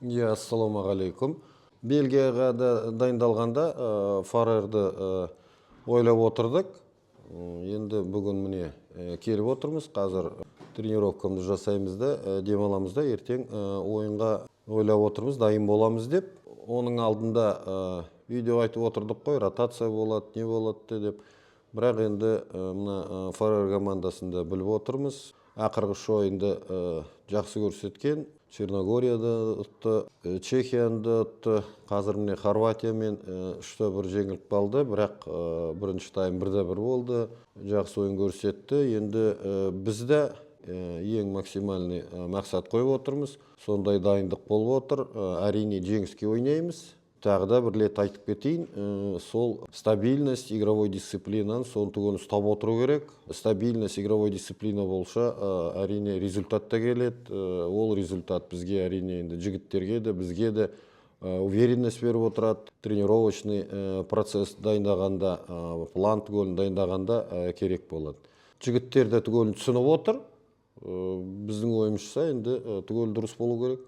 Иә, ассалаумағалейкум. Бельгияға да дайындалғанда ФАРРды ойлап отырдық. Енді бүгін, міне, келіп отырмыз. Қазір тренировкамызды жасаймыз да, демаламыз да, ертең ойынға ойлап отырмыз, дайын боламыз деп. Оның алдында видео айтып отырдық қой, ротация болады, не болады деп. Бірақ енді мына ФАРР командасында біліп отырмыз. Ақырғы үш ойынды жақсы көрсеткен. Черногорияда ұтты, Чехияны да ұтты. Қазір, міне, Хорватиямен 3:1 жеңіліп қалды, бірақ бірінші тайм 1:1 болды. Жақсы ойын көрсетті. Енді біз де ең максимальный мақсат қойып отырмыз. Сондай дайындық болып отыр. Әрине, жеңіске ойнаймыз. Тағы да бір рет айтып кетейін, сол стабильность, игровой дисциплинаны, соны түгел ұстап отыру керек. Стабильность, игровой дисциплина болса, әрине, результат та келеді. Ол результат бізге, әрине, енді жігіттерге де, бізге де уверенность беріп отырады. Тренировочный процесс дайындағанда, план түгелін дайындағанда керек болады. Жігіттер де түгелін түсініп отыр. Біздің ойымызша, енді түгел дұрыс болу керек.